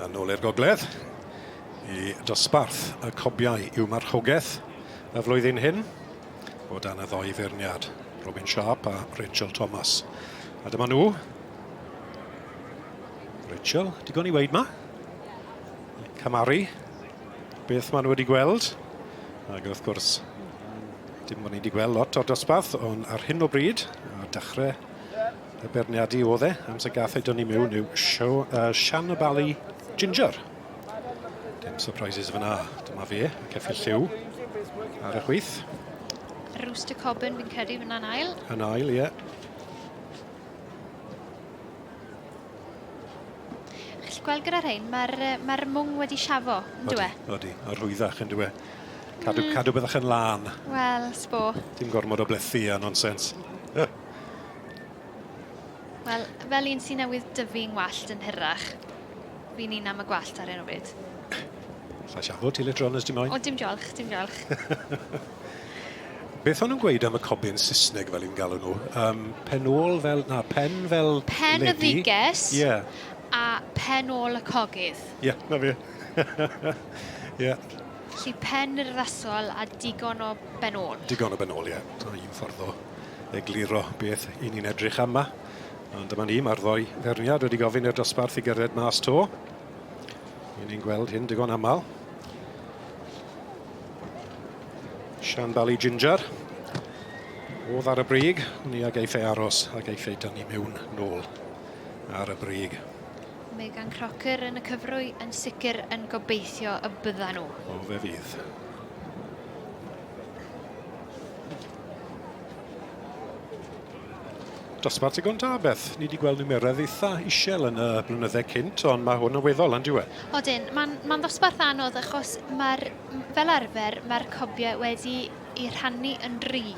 Yn ôl i'r gogledd, i dosbarth y cobiau i'w marchogaeth y flwyddyn hyn, o dan y ddoi feirniad, Robin Sharp a Rachel Thomas. A dyma nhw. Rachel, digon i weid ma. Camaru beth maen nhw wedi gweld. Ac wrth gwrs, dim bod ni wedi gweld lot o'r dosbarth, ond ar hyn o bryd, ar dechrau y beirniadu oedd e, amser gath ei dynnu mewn yw show, Shanbally Ginger. Dim surprises fyna. Dyma fe, y ceffyl lliw ar y chwith. Rooster Cobyn fi'n credu fyna'n ail. Yn ail, ie. Yeah. Chi'n gweld gyda rhain, mae'r mae mwng wedi siafo, yn dywe? Odi, a rhwyddach yn dywe. Cadw, cadw byddach yn lân. Wel, sbo. Dim gormod o blethu a nonsens. Wel, fel un sy'n newydd dyfu ngwallt yn hirach, fi'n un am y gwallt ar hyn o bryd. Alla siafo ti later on os ti moyn. O, dim diolch, dim diolch. Beth o'n nhw'n gweud am y cobyn Saesneg fel i'n galw nhw? Um, pen ôl fel, na, pen fel Pen lady. y dduges. Ie. Yeah. A pen ôl y cogydd. Ie, yeah, na fi. Ie. Yeah. Felly pen urddasol a digon o ben ôl. Digon o ben ôl, ie. Yeah. Dyna un ffordd o egluro beth i ni'n edrych am 'ma. Ond dyma ni, mae'r ddoi feirniad wedi gofyn i'r dosbarth i gerdded mas to. I ni'n gweld hyn digon aml. Sian Bali Ginger. Oedd ar y brig, ni a geiff ei aros a geiff ei dynnu mewn nôl ar y brig. Megan Crocker yn y cyfrwy yn sicr yn gobeithio y bydda nhw. O, fe fydd. Dosbarth digon da, Beth. Ni wedi gweld niferoedd eitha isiel yn y blynydde cynt, ond mae hwn yn weddol, yn dyw e? Odyn, mae'n ma ddosbarth anodd achos mae'r, fel arfer, mae'r cobiau wedi eu rhannu yn dri.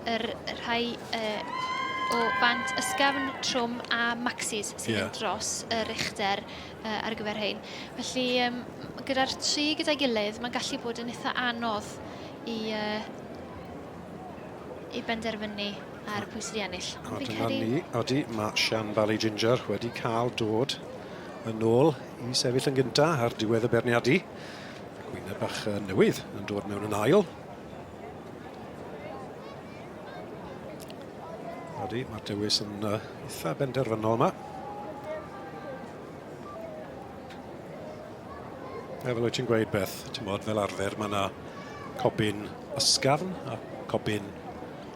Yr rhai uh, o fant ysgafn, trwm a maxis sydd yeah. yn dros yr uchder uh, ar gyfer hyn. Felly, um, gyda'r tri gyda'i gilydd, mae'n gallu bod yn eitha anodd i, uh, i benderfynu ar pwy sydd wedi ennill. A dyma ni, odi, mae Sian Valley Ginger wedi cael dod yn ôl i sefyll yn gynta ar diwedd y beirniadu. Gwyneb bach newydd yn dod mewn yn ail. Odi, mae'r dewis yn eitha benderfynol yma. A fel wyt ti'n gweud, Beth, ti'n bod, fel arfer, mae yna cobyn ysgafn a cobyn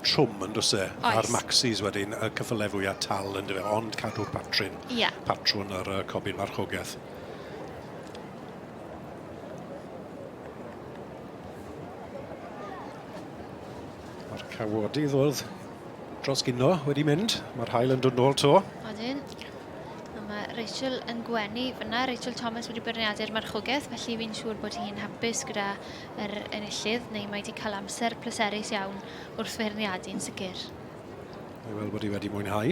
trwm yn does e? A'r maxis wedyn, y cyffyle fwyaf tal yn dyfe, ond cadw'r patryn, yeah. patrwn ar y cobyn marchogaeth. Mae'r cawodydd oedd dros gino wedi mynd. Mae'r haul yn dod nôl to. Odyn. A mae Rachel yn gwenu fyna. Rachel Thomas wedi beirniadu'r marchogaeth, felly fi'n siŵr bod hi'n hapus gyda yr enillydd, neu mae wedi cael amser pleserus iawn wrth feirniadu yn sicr. Mae weld bod hi wedi mwynhau.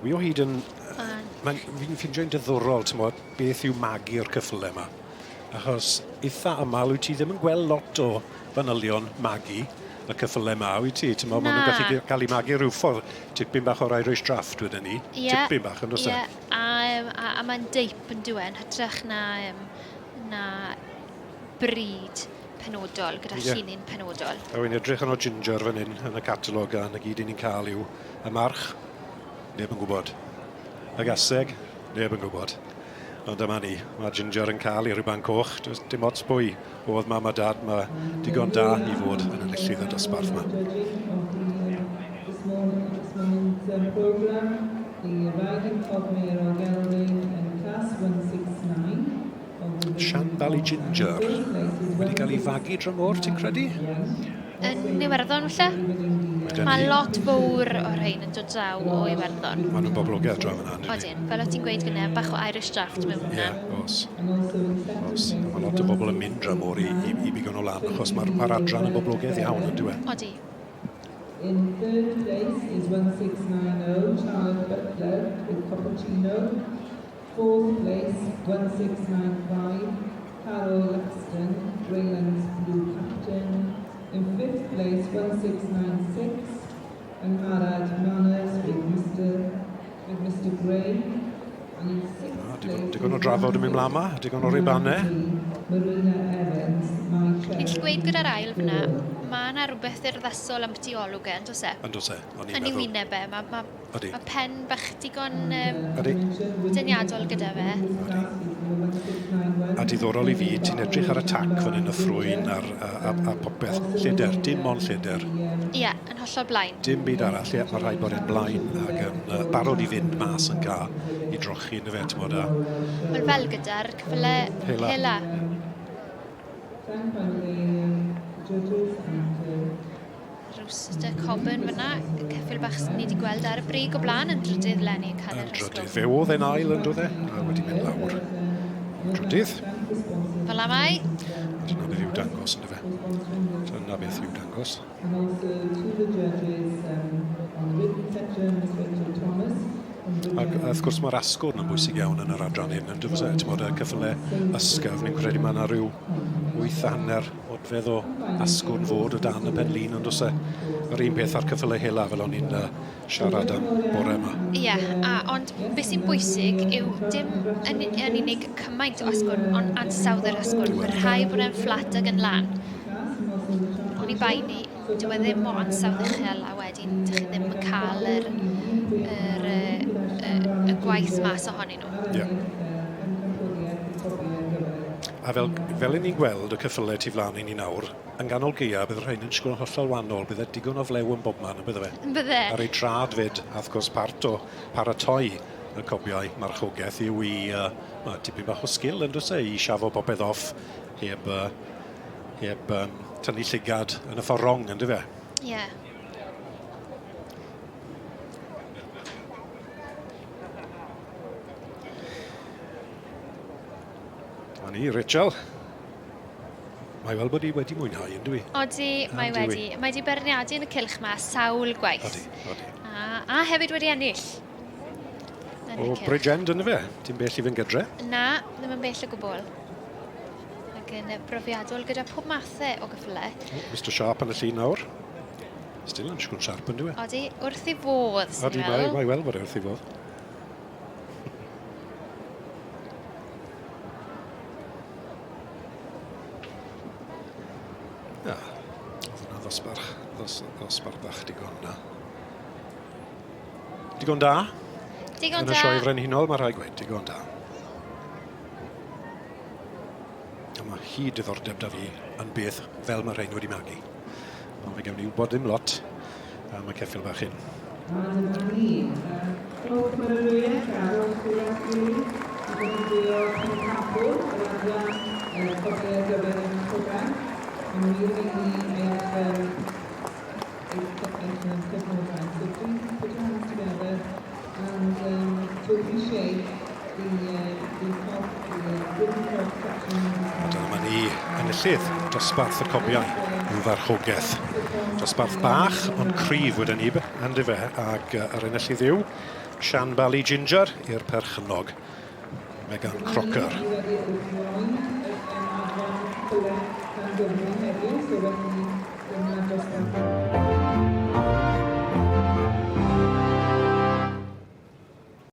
Wi o hyd yn... Mae'n, fi'n ffindio'n diddorol, ti'n bod, beth yw magu'r cyffyle yma. Achos eitha aml wyt ti ddim yn gweld lot o fanylion magu y cyffyle 'ma, wyt ti? T'mod, ma' nhw'n gallu cael eu magu rhyw ffordd, tipyn bach o'r Irish Draft wedyn ni. Yeah, tipyn bach, yn does e? Ie, a, a, a mae'n deip yn dyw e, yn hytrach na, um, na bryd penodol, gyda yeah. llinyn penodol. A wy'n edrych arno Ginger fan hyn yn y catalog a 'na gyd i ni'n cael yw y march, neb yn gwybod. Y gaseg, neb yn gwybod. Ond dyma ni, mae Ginger yn cael ei rhuban coch, does dim ots pwy oedd mam a dad, mae digon da i fod yn enillydd y dosbarth yma. Sian Bally Ginger wedi cael ei fagu dramor, ti'n credu? Yn Iwerddon, falle? Mae lot fawr o'r rhain yn dod draw o Iwerddon. Maen nhw'n boblogaidd draw fyna, yndyn? Odyn, fel o ti'n gweud gyda, bach o Irish Draft mewn hwnna. Ie, yeah, os. Os. Mae lot o bobl yn mynd dramor i, i, i bigo nhw lan, achos mae'r ma adran yn boblogaidd iawn, yn dyw e? Odi. In third place is 1690 Charlotte Butler with Cappuccino. Fourth place, 1695, Carol Laxton, Greylands Blue Captain. In fifth place, 1696, Angharad Manners with Mr. with Mr. Gray. Ah, digon, digon o drafod yn mynd mlaen ma, digon o ribannau. Ni'n gallu gweud gyda'r ail fyna, mae yna rhywbeth urddasol am byti olwg e, yn does e? Yn does e, o'n i'n Yn ei meddwl. wyneb e, mae ma, Ydi. ma pen bach digon Ydi. deniadol gyda fe. A diddorol i fi, ti'n edrych ar y tac fan hyn, y ffrwyn a'r, a, a, a popeth. Lleder, dim ond lleder. Ie, yeah, yn hollol blaen. Dim byd arall, ie, mae rhaid bod e'n blaen ac yn barod i fynd mas yn ca i drochi yn y fe, ti'n a... Wel, fel gyda'r cyffyle Hela. hela. Rooster Coburn fyna, ceffyl bach ni wedi gweld ar y brig o blaen yn drydydd lenni yn cael Yn yr drydydd. ysgol. Fe oedd e'n ail yn dod e, a wedi mynd lawr. Yn drydydd. Fel am ai. Dyna beth yw dangos, ynddo fe. Dyna beth yw dangos. And also to the judges on the written section, Miss Rachel Thomas. Ac wrth gwrs mae'r asgwrn yn bwysig iawn yn yr adran hyn, yn dwi? Ti'n bod y cyffyle ysgafn, ni'n credu mae yna rhyw 8.5 odfedd o asgwrn fod o dan y penlin, ond oes e? Yr un peth â'r cyffyle hela fel o'n i'n siarad am bore yma. Ie, yeah, ond beth sy'n bwysig yw dim yn unig cymaint o asgwrn, ond ansawdd yr asgwrn. Mae rhaid bod e'n fflat ag yn lan. O'n i bai ni, dyw e ddim o ansawdd uchel a wedyn dych chi ddim yn cael yr, yr, y, y gwaith mas ohonyn nhw. Ie. Yeah. A fel, fel i ni'n gweld y cyffyle tu flaen i ni nawr, yn ganol gaea, bydd rhain yn disgwyl yn hollol wahanol, bydde digon o flew yn bobman, yn bydde fe? Bydde. Ar ei trad fyd, a wrth gwrs part o paratoi y cobiau marchogaeth yw i, tipyn bach o sgil yn does e, i siafo popeth off heb, heb tynnu llygad yn y ffordd wrong, yn fe? Ie. Yeah. Dyma ni, Rachel. Mae fel bod hi wedi mwynhau, yn dwi? Odi, mae wedi. Mae wedi beirniadu yn y cylch yma sawl gwaith. Odi, odi. A hefyd wedi ennill. O Bridge End yn fe? Ti'n bell i fynd gydre? Na, ddim yn bell o gwbl. Ac yn brofiadol gyda pob mathau o gyffyle. Oh, Mr Sharp yn y llun nawr. Still yn siŵr Sharp yn dwi? Odi, wrth ei fodd, Odi, mae, mae weld bod e wrth ei fodd. Ja, oedd yna ddosbarth, ddosbarth bach digon na. Digon da. Digon Yn y da. sioe frenhinol, mae rhaid gweud, digon da. A mae hi diddordeb da fi yn beth fel mae rhain wedi magu. Ond fe gewn ni wybod ddim lot am y ceffyl bach hyn. A dyma ni. Rhowch cymeradwyaeth a rhowch chwilio i i gymeradwyo Pencampwr yr adran cobiau ar gyfer y marchogaeth. Mae'n wir haeddu eich, eich, eich cefnogaeth. So please put your hands together and to appreciate the, cob, the wooden cob section. A dyma ni enillydd dosbarth y cobiau i'w farchogaeth. Dosbarth bach, ond cryf wedyn ni, ynddo fe, ac yr enillydd yw Sian Bali Ginger i'r perchennog, Megan Crocker. Ni wedi rhoi adran cyfle gan gyfrwng heddiw, so felly dyma dosbarth.